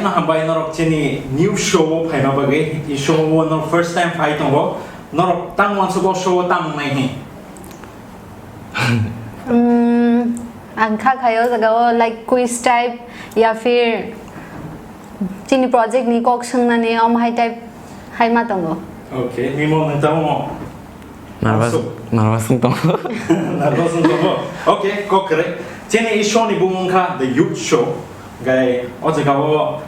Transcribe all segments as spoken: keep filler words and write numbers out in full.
Hambai norok chini new show o phaima bagwi, i show o norok first time phai tongo, norok tang uansuk o show o tang wngnai hi? Hmm, ang kha khayo jaga o like quiz type ya phir chini project ni kok swngnani om hai type hai ma tongo. Okay, Mimo nwng tamo? Nervous, Asuk. Nervous wng tongo. Nervous wng tongo. Okay, kok kwrwi. Chini i show ni bumung kha The Youth Show. Gai o jaga o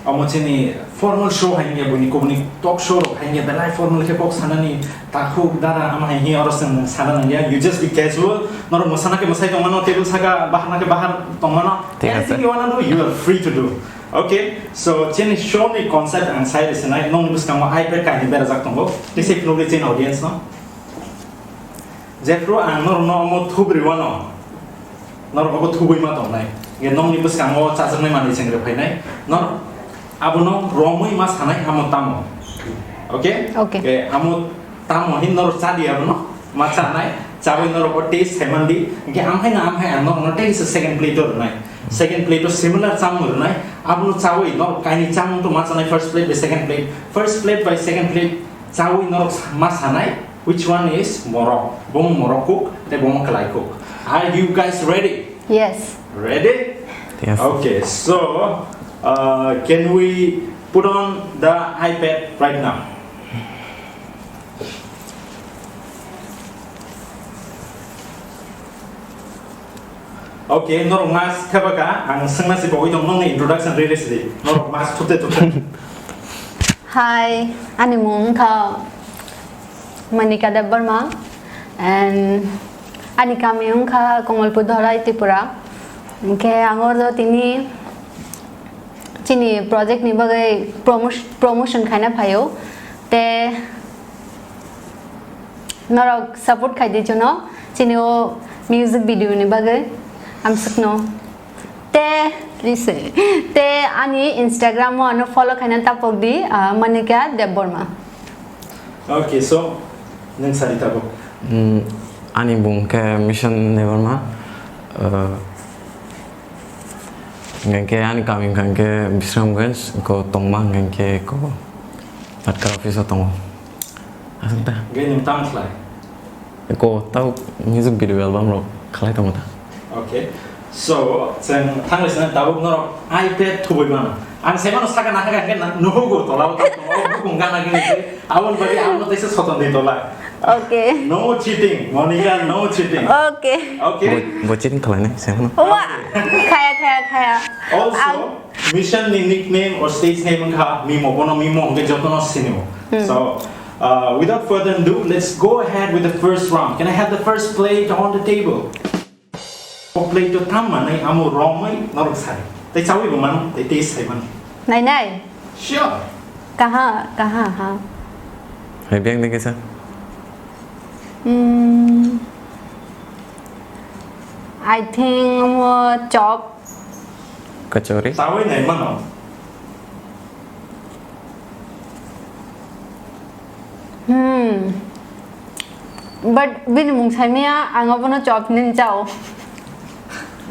omo chini formal show hai wngya, buini kubuni talk show rok hai wngya, belai formal khe kok sanani takhuk dara ama hai hi oro chwng sana nangya. You just be casual. Norok mwsana khe mwsai tongmano, table saka bahar na khe bahar tongmano. Thik ase. Anything you wanna do, you are free to do. Okay, so chini show ni concept ang sai rwsinai, nokni bwskango iPad kainwi berajak tongo. Tei se phunukdi chini audience no. Jephru ang norokno omo thubri wano, norok obo thubui ma tongnai. Nge nokni bwskango chajaknai manwi chengre phainai. Norok abono romwi ma sanai amo tamo. Okay? Okay. Ke amo tamo hin norok chadi abono ma chanai. Chawi norok o taste sai mandi. Nge amhai na amhai ang norokno tei se second plate o rwnai. Second plate o similar chamung rwnai. Abono chawi norok kaini chamung to ma chanai first plate by second plate. First plate by second plate chawi norok ma sanai. Which one is morok? Bomo morok kuk, tei bomo kwlai kuk. Are you guys ready? Yes. Ready? Yes. Okay, so uh, can we put on the iPad right now? Okay, norok mas thebaka, ang sengna si bagwi tong nongni introduction release di. Norok mas thute thute. Hi, ani mung wngkha Manika Debbarma and ani kami wngkha Komolpur Dhorai, Tripura. Hwnkhe ang oro tini chini project ni bagwi promosh-, promotion khaina phaio. Te norok support khai di chuno chini o music video ni bagwi. Amsukno. Te, listen. Te ani Instagram o ano follow khaina tapok di, ah, Manika Debbarma. Okay, so, nang sari tabok. Hmm, ani bung khe Mission Debbarma. Uh, hingke ani kami hingke Bisramganj, ko tongma hingke ko Patkar office o tongo. Aswk da. Hingke nung tamo khlai? Ko tau music video album rok khlai tongo ta. Okay. So, chwng thanglaisina tabuk norok iPad thubui mano. Ang sai mano saka nahaka hingke na-, nuhugo tola o tamo tongo, o bukung gana gini se. Aboni bagwi ang no teisa soton di tola. Okay. No cheating, Monica, no cheating. Okay. Okay? Bo, bo cheating khlai nai, sai mano. Wa! Khaya, khaya, khaya. Also, Ang Mission ni nickname or stage name wngkha Mimo, bono Mimo hwnkhe jotono sinio. Hmm. So, uh, without further ado, let's go ahead with the first round. Can I have the first plate on the table? O plate o tam manwi amo romwi norok sai. Tei chawi bo mano, tei taste sai mano. Nai nai. Sure. Kaha, kaha, ha. Hai beng de kesa? Hmm. I think mo chop. Kachori? Chawi nai mano. Hmm. But bini mung saimaya, ang abono chop hinwi chao.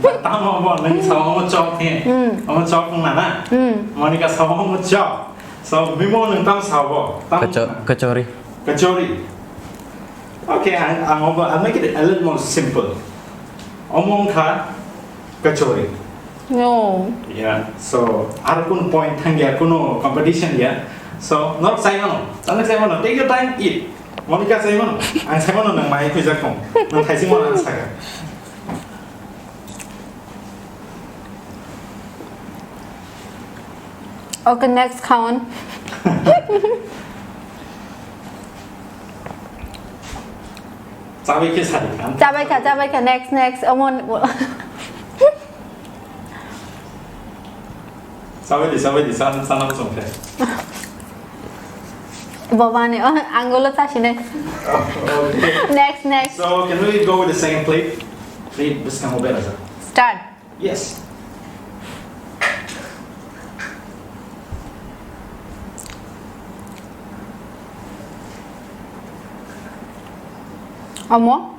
Tamo bo nang sao mo chop he. Hmm. Amo chop na na. Hmm. Monica sao mo chop. So, Mimo nang tam sao bo. Tam Kacho-, na. Kachori. Kachori. Okay, I, I'm over, I'll make it a little more simple. Omo wngkha kachori. No. Yeah, so, aro kuno point thangya, kuno competition ya. So, norok sai mano, norok sai mano, take your time, eat. Monica sai mano, ang sai mano, nang mai khuijak tong. Nang thaising mano, ang saka. Okay, next khaon. Chabai khe sadi kha. Chabai kha, chabai kha, next, next. Amon. Chabai di, chabai di, san, sanam song khe. Bobani, oh, angulo chasine. Okay. Next, next. So, can we go with the second plate? Plate, bwskango berajak. Start. Yes. Omo?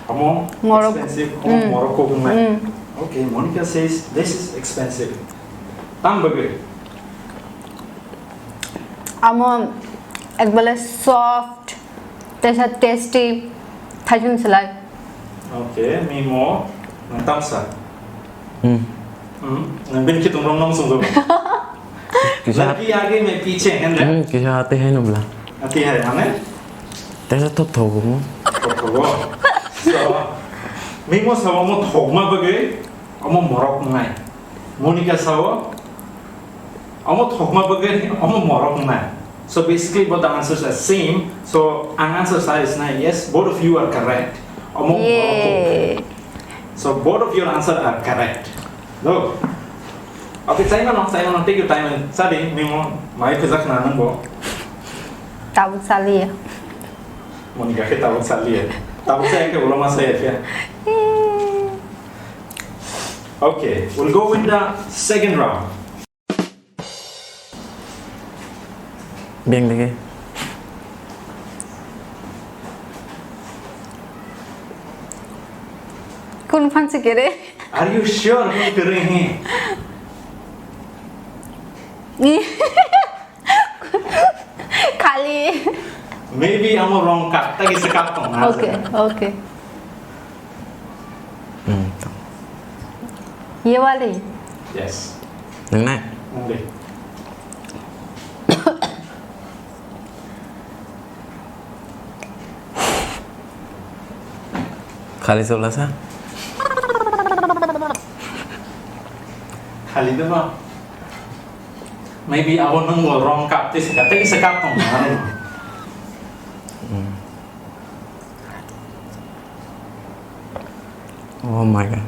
Omo Morocco. Expensive, omo Mm. Morocco wngnai. Mm. Okay, Monica says this is expensive. Tam bagwi? Amo ekbale soft, tesa tasty, thaisung selai. Okay, Mimo, nwng tamsa. Hmm. Hmm, nwng bini khitung rom nong sung. Kisa Lagi age me piche hende. Hmm, kisa ate hai nubla. Ati hai mane? Tesa thok thok mo. Thok thok. So, Mimo sa omo thokma bagwi, omo morok nai. Monica sa o, omo thokma bagwi, omo morok nai. So basically, both the answers are same. So ang answer sa is nai. Yes, both of you are correct. Omo morok. Yay. So both of your answer are correct. No. Okay, chai mano, chai mano, take your time and study. Mimo, mai khujak na nang bo. Tabuk saliya. Monica khe tabuk saliya. Tabuk saya khe ulo ma saya khe. Okay, we'll go with the second round. Beng lagi. Kun phan se kere? Are you sure? Kun kere he? Khali. Maybe amo wrong cup. Tagi se cup tong na. Okay, okay. Hmm. Ye wali. Yes. Nang nai. Nang deh. Khali sola sa. Khali de ba. Maybe abo nang bo wrong cup, tei se cup, tei se cup tong na. Hmm. Oh my God.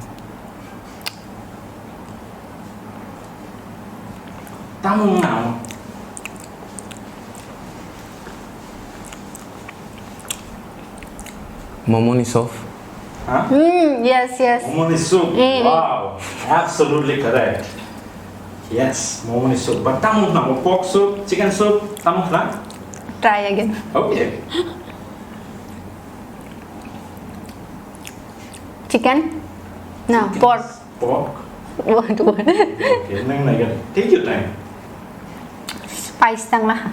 Tamo wngna o. Momo ni soup. Ha? Mm, yes, yes. Momo ni soup. Mm, mm. Wow, absolutely correct. Yes, momo ni soup. But tamo wngna o pork soup, chicken soup, tamo wngna? Try again. Okay. Chicken? No, chicken. Pork. Pork. What, what? Okay, nang nai gan. Take your time. Spice tang lah.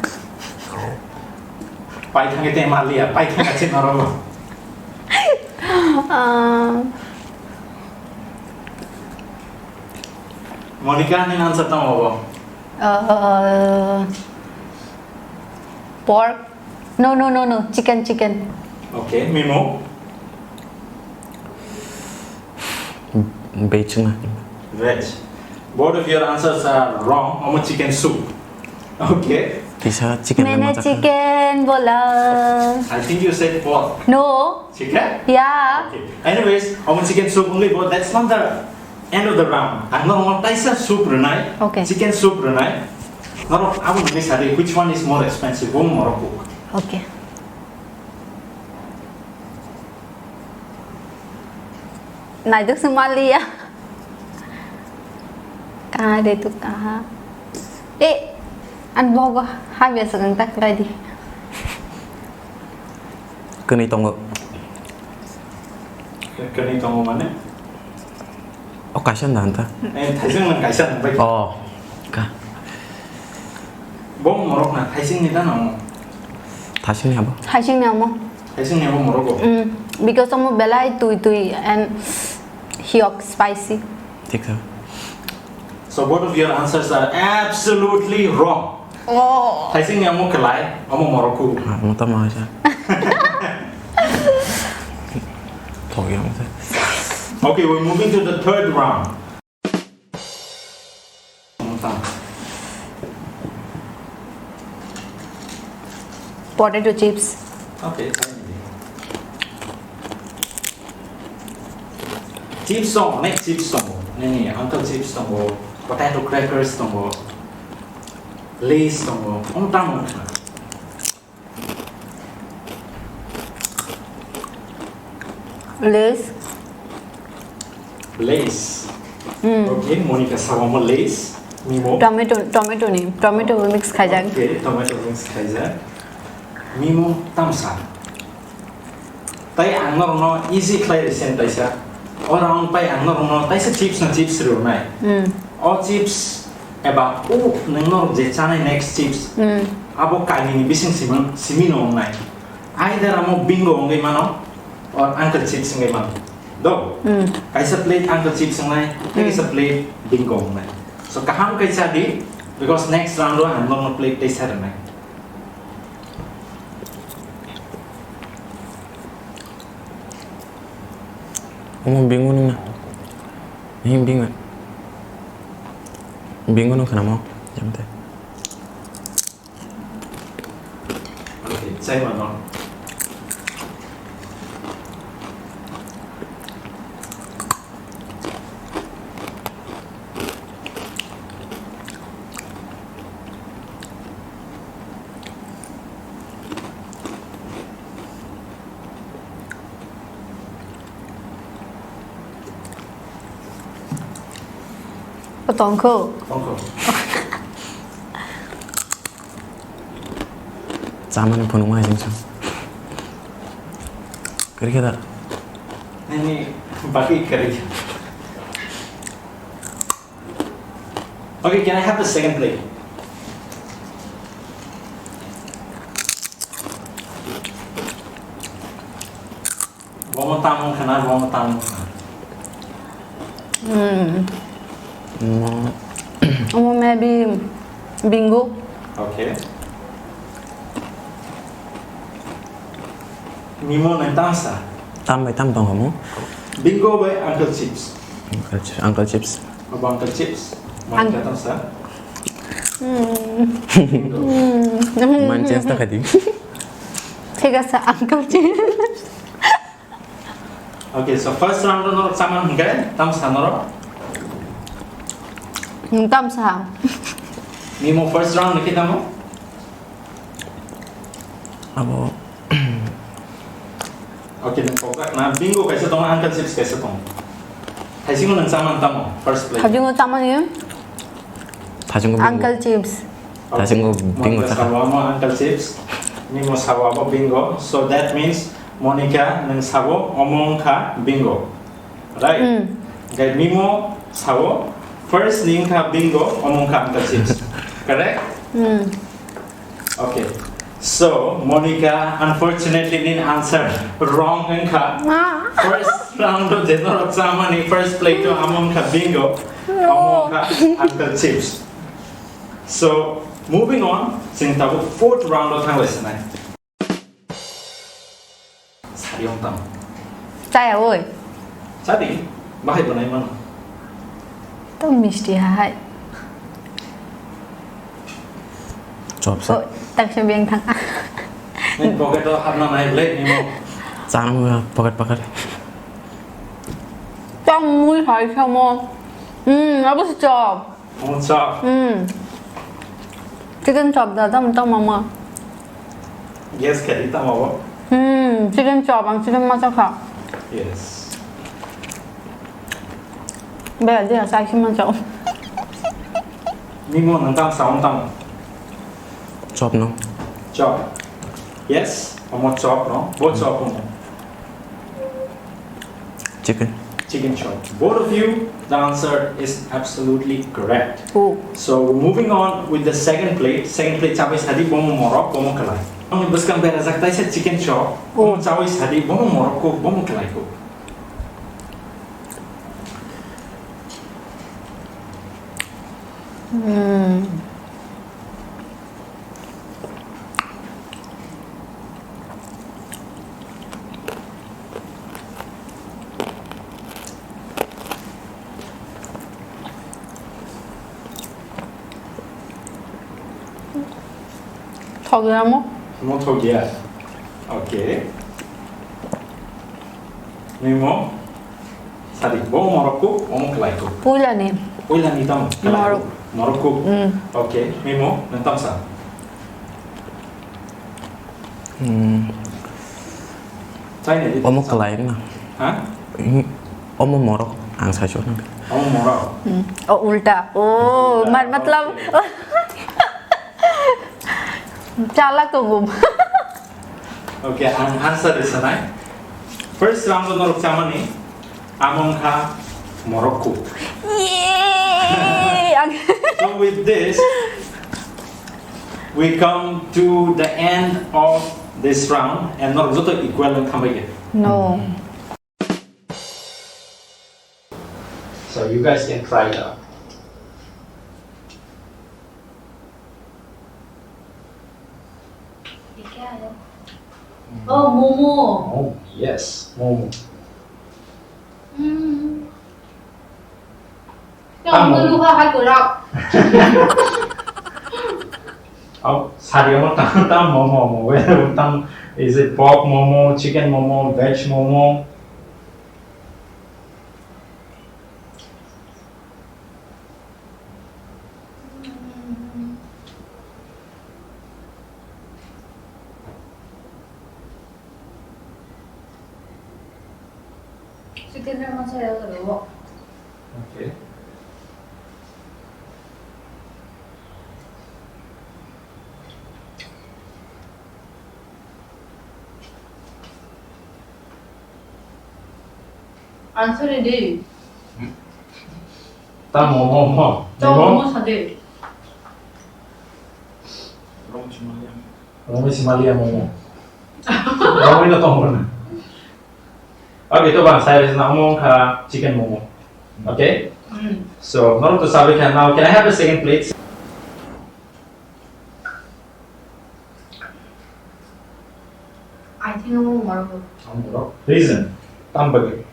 Pai thang ite malia, pai thang ache noro. Ah. Monica, nini answer tamo bo? Uh, pork. No, no, no, no. Chicken, chicken. Okay, Mimo? Veg na. Veg. Both of your answers are wrong. Omo chicken soup. Okay. Kisa chicken मैंने na machakha. Chicken बोला। I think you said pork. No. Chicken? Yeah. Okay. Anyways, omo chicken soup only, but that's not the end of the round. Ang norok taisa soup rwnai, okay, chicken soup rwnai. Norok abo nungwi sadi, which one is more expensive? Bo morok kuk. Okay. Naiduk se maliya. Kaha de tu kaha. Eh, an bogo habya sakang tak lagi. Kani tongo. Kani tongo mane? O kaisa na anta. Eh, thaising nang kaisa nang bai. Oh. Ka. Bo morok na thaising ni da nang. Thaising ni abo. Thaising ni amo. Thaising ni amo morok bo. Mm, because amo belai tui tui and hiok spicy. Thik sa. So both of your answers are absolutely wrong. Oh. Thaising ni amo kelai, amo morok ku. Ha, amo tamo sa. Thok yang sa. Okay, we're moving to the third round. Potato chips. Okay, fine. Chips song, next chips song. Nini, uncle chips song, potato crackers song, Lays song, on tamo. Lays. Lays. Hmm. Okay, Monica sabo mo Lays. Mimo. Tomato, tomato ni, tomato mix khaijak. Okay, tomato mix khaijak. Mimo tamsa. Tai ang norokno easy khlai risen taisa. O round pai ang norokno taisa chips na chips rwnai. Hmm. O chips Eba o nwng norok je chanai next chips, hmm, abo kainwini bising simang, simi no wngnai. Either amo bingo wngwi mano, or uncle chips wngwi mano. Do? Hmm. Kaisa plate uncle chips wngnai, tei, hmm, kaisa plate bingo wngnai. So kaham khe cha di, because next round o ang norokno plate teisa rwnai. Omo bingo nung na. Ni bingo. Bingo nung khana mo. Jam te. Okay, chai mano. Tongkho. Tongkho. Chamani phunukma hai jingsa. Kari khe da? Nini baki kari khe. Okay, can I have the second plate? Bomo tamung khana, bomo tamung khana. Hmm. Mo. Omo maybe bingo. Okay. Mimo nang tamsa. Tam bai tam tong homo. Bingo bai Uncle Chips. Uncle Chips, Uncle Chips. Abo Uncle Chips. Ang- Mangka tamsa. Hmm. Bingo. Hmm. Man chance ta khadi. Thik ase, Uncle Chips. Okay, so first round o norok chamani hwnkhe tamsa norok? Hmm, tamsa. Mimo first round ni khe tamo? Abo. Okay, nung kokjak na. Bingo kaisa tongo, Uncle Chips kaisa tongo. Haisingo nung chamani tamo? First plate. Haisingo chamani? Thajungo bingo. Uncle Chips. Thajungo bingo. Monica sabo amo Uncle Chips. Mimo sabo abo bingo. So that means Monica nung sabo omo wngkha bingo. Right? Hmm. Hwnkhe Mimo sabo first ni wngkha bingo, omo wngkha Uncle Chips. Correct? Hmm. Okay. So, Monica, unfortunately, nini answer wrong wngkha. Ah. First round o je norok chamani first plate o amo wngkha bingo, amo wngkha Uncle Chips. So, moving on, chwng tabuk fourth round o thanglai sinai. Sari wng tamo. Chaya oi. Chadi, bahai bo nai mano. To misti hai. Chop sa. Oh, tak se beng thang. Nini pocket o hapna nai ble nimo. Chang pocket pocket. Tang mui hai samo. Hmm, abo se chop. Omo chop. Hmm. Chicken chop da, tamo, tamo, mama. Yes, khe di, tamo bo. Hmm, chicken chop, ang chicken ma chakha. Yes. Bera dia, sa chicken ma chop. Mimo nang tam sa, ong tam. Chop no. Chop. Yes, omo chop no. Bo chop omo. Chicken. Chicken chop. Both of you, the answer is absolutely correct. Oh. So, moving on with the second plate. Second plate chabai sadi bomo morok, bomo kalai. Ang bwskang berajak taisa chicken chop. Oh. Bomo chabai sadi bomo morok ko, bomo kalai ko. Hmm. Thok ya mo? Mo thok ya. Okay. Nimo? Sadi, bo morok kuk, omo kwlai kuk. Puila ni. Puila ni tamo kwlai kuk. Morok. Morok kuk. Mm. Okay, Mimo, nang tamsa. Hmm. Chai ni. Omo kwlai na. Ha? Hmm. Omo morok, ang sai so na. Omo morok. Hmm. Oh, ulta. Oh, ulta. Mar matlab. Okay. Chalak to gum. Okay, ang answer rwsanai. First round o norok chamani, amo wngkha morok kuk. Yay! So with this, we come to the end of this round, and norok joto equal wng thambai khe. No. So you guys can try it out. Oh, momo. Oh, yes, momo. Hmm. Tamo. Tamo luha hai kurak. Oh, sari mo tam tam momo mo. Tam, is it pork momo, chicken momo, veg momo? Chicken ring masa ya lagi wo. Okay. Answer ready. Hmm? Tamo mo mo. Tamo mo sade. Romwi simaliya momo. Romwi no tongo na. Okay, to bang sai na mo kha chicken momo. Okay? Mm. So, norok to sabi kha now. Can I have a second plate? I think amo morok. Amo morok. Reason. Tam bagwi.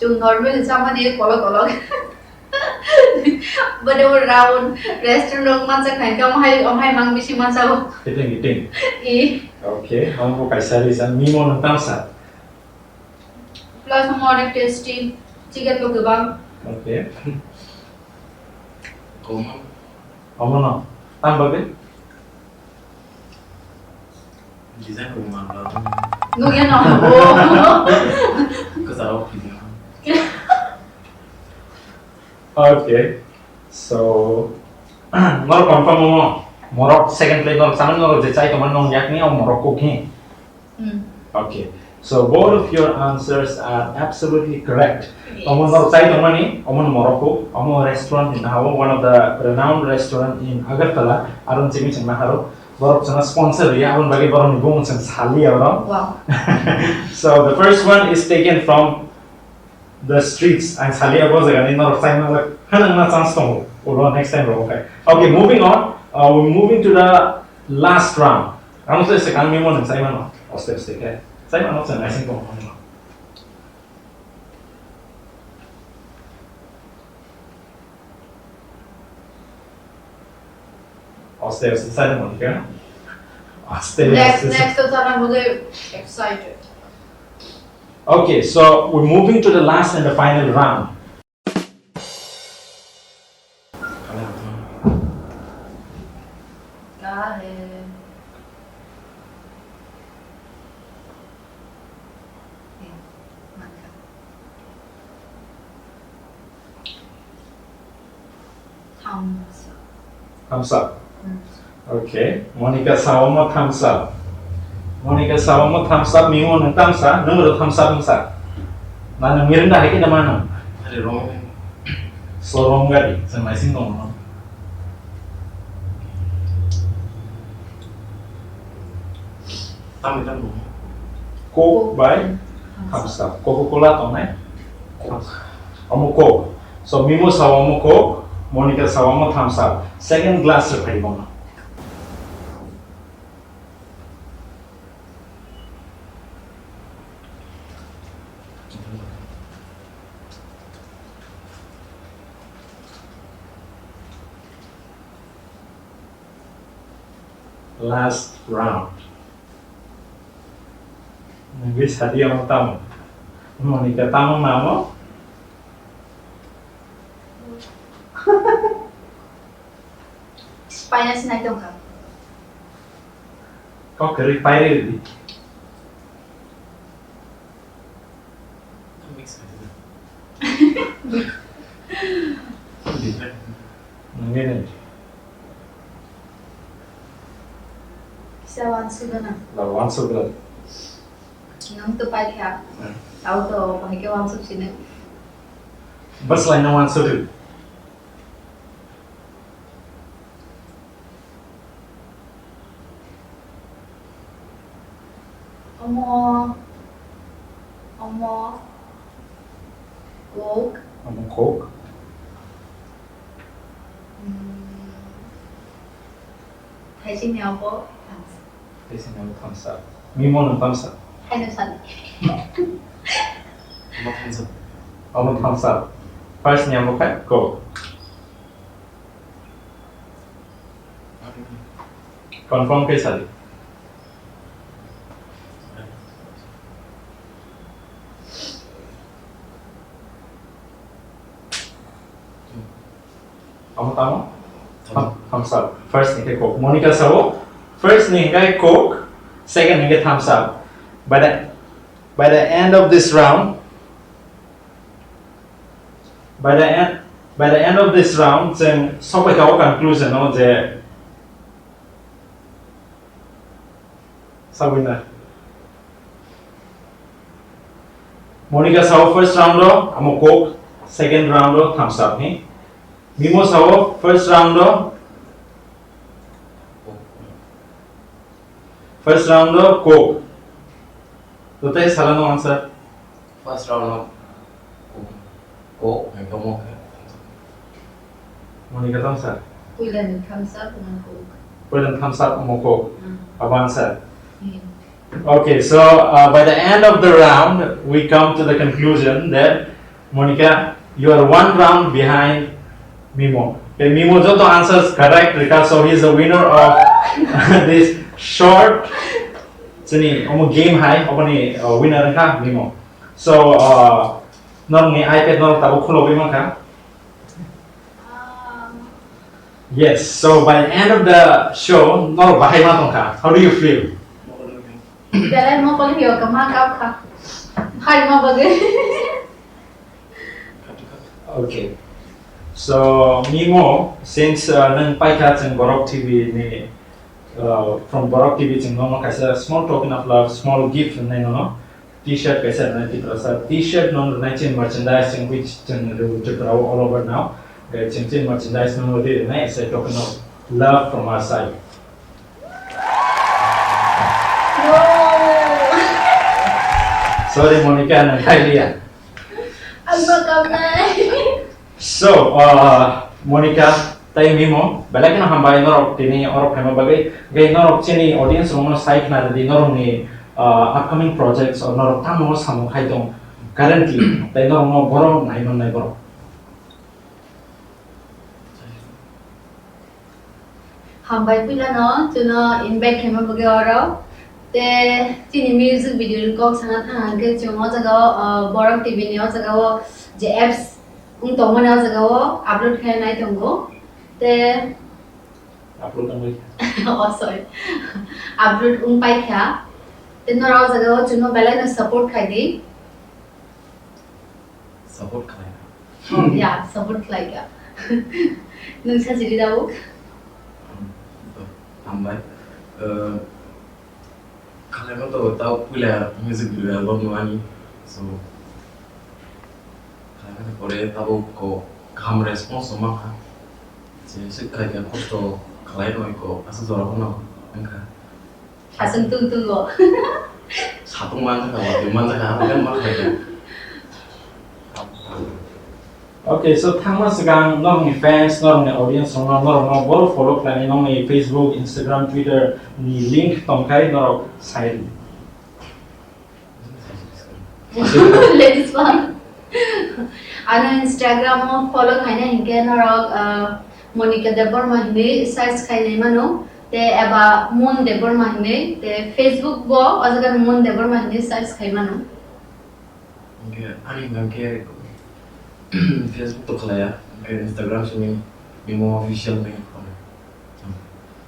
Chwng normal chamani kolok kolok. Bade o round restaurant rok mansa khai ka, omo hai, omo hai mang bisi mansa o. Kiting, kiting. I. Okay, amo kaisa reason. Mimo nang tamsa. Plus omo onek tasty. Chicken bo kwbang. Okay. Omo. Omo no. Tam bagwi. Design rok manla. Nugya no. Kwcharo philya. Okay. So, norok confirm mo? Morok second plate norok sanang norok je chai tongmani nong yakni o morok kok hi. Hmm. Okay. So both of your answers are absolutely correct. Yes. Omo norok chai tongmani, omo morok kok, omo restaurant ni nahao, one of the renowned restaurant in Agartala, aron chimi chang naharo. Borok chwngno sponsor riya, aboni bagwi borokni bumung chwng saliya oro. Wow. So the first one is taken from the streets. Ang saliya bo jagani norok chaima lag hanangna chance tongo. Ulo next time rogo khai. Okay, moving on. Uh, we're moving to the last round. Ang se se kang mimo nang chaima no. Oste oste khai. Chaima no chwng naising tongo. Oste oste side mo khe. Oste next, oste. Next to tara mujhe excited. Okay, so we're moving to the last and the final round. Kya hai? Thumbs up. Thumbs up. Hmm. Okay. Monica sao mo thumbs up. Monica sao mo thumbs up, mimo nang thumbs up, nang ro thumbs up sa. Na nang mirin da hai ke da mano. Are wrong. So wrong gari, sa mai sing dong no. Tamo tamo. Coke bai thumbs up. Coca-Cola tongnai? Coke. Omo Coke. So, Mimo sao omo Coke, Monica sao omo thumbs up. Second glass se phai bono. Last round. Nungwi sadi omo tamo. Monica tamo namo? Paina sinai tongkha. Kok kwrwi pairwi rwdi. Mix hai. Different. Nungwi nai. Kisa wansuk gana. La wansuk gana. Nung to pai kha. Hmm. Tau to bahai khe wansuk sini. Bas laina wansuk. Kaisini abo thamsa. Kaisini abo thamsa. Mimo no thamsa. Haino sani. Omo thamsa. Omo thamsa. First ni abo khai ko. Confirm khe sadi. Omo tamo? Tamo. Thamsa. First ni khe Coke. Monica sao. First ni khe Coke. Second ni khe thamsa. By the, by the end of this round, by the end, by the end of this round, chwng sokphaikha o conclusion o je Sabina. Monica sao first round o amo Coke, second round o thamsa ni. Mimo sao first round o, first round o Coke. Totai sala no answer. First round o Coke, Coke hai kamo. Monica thamsa. Puila ni thamsa, puila Coke. Puila thamsa, omo Coke. Mm. Abo answer. Mm. Okay, so, uh, by the end of the round, we come to the conclusion that Monica, you are one round behind Mimo. Okay, Mimo joto answers correct, because so he is the winner of this short, chini omo game hai, oboni, uh, winner kha Mimo. So, uh, norokni iPad norok tabuk khulogwi mankha. Um, Yes, so by the end of the show, norok bahai ma tongkha. How do you feel? Belai mokol hiyo kama kap kha. Hai ma bagwi. Okay. So, Mimo, since, uh, nang paikha chwng Borok T V ni, uh, from Borok T V chwng nono kaisa small token of love, small gift hwnwi nono T-shirt kaisa rwnai Tiprasa, T-shirt no rwnai chini merchandise chwng which chwng rw Tripura all over now. Guys, chwng chini merchandise no rwnai as a token of love from our side. Sorry, Monica, nang khailiya. Ang makamnai. So, uh, Monica, tai Mimo, belai kheno hambai norok tini oro phaima bagwi. Gai norok chini audience rokno sai khna rwdi norokni, uh, upcoming projects or norok tamo samung khai tong currently, tai norokno boro nai mannai borok. Hambai puilano chuno invite khaima bagwi oro. Te chini music video ni kok sana thang hwnkhe chwng o jaga o, uh, Borok T V ni o jaga o je apps wng tongmani o jaga o upload khe nai tongo. Te Upload wngwi. Oh, sorry. Upload wng paikha. Te norok o jaga o chuno belai no support khai di. Support khlai. Oh, yeah, support khlai kha. Nwng sa chiri dao. Hambai. Eh, Khlaima to tao puila music video album no ani. So, khlaima to pore tabo ko kaham response no mankha. Je se khlai kha kosto khlai roi ko asa jora phano wngkha. Hasung tung tung go. Satung manjakha, watui manjakha, abo khe ma khlai kha. Okay, so thangma swkang norokni fans, norokni audience rokno, norokno boro follow khlainai nokni Facebook, Instagram, Twitter ni link tongkhai norok sai rw. Ladies one. Ano Instagram o follow khaina hinkhe norok, uh, Monica Debbarma hinwi search khainai mano. Te eba Moon Debbarma hinwi, te Facebook bo o jaga Moon Debbarma hinwi search khai mano. Hingke ani hingka khe Facebook to khlaiya, hingke Instagram simi Mimo official ni.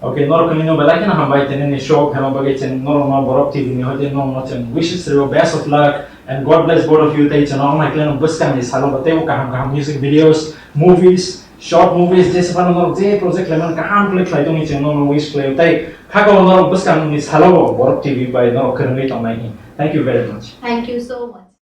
Okay, norok kini no belai kheno hambai tini ni show phema bagwi chwng norok no Borok T V ni hoite norok no chwng wishes rw best of luck and God bless both of you tei chwng norok nai khlai no bwskang ni salo bo tei o kaham kaham music videos, movies, short movies jesa phano norok je project khlai man kaham khlai khlai tongwi chwng norok no wish khlai tei khakao norok bwskang ni salo bo Borok T V bai norok kwrwngwi tongnai. Thank you very much. Thank you so much.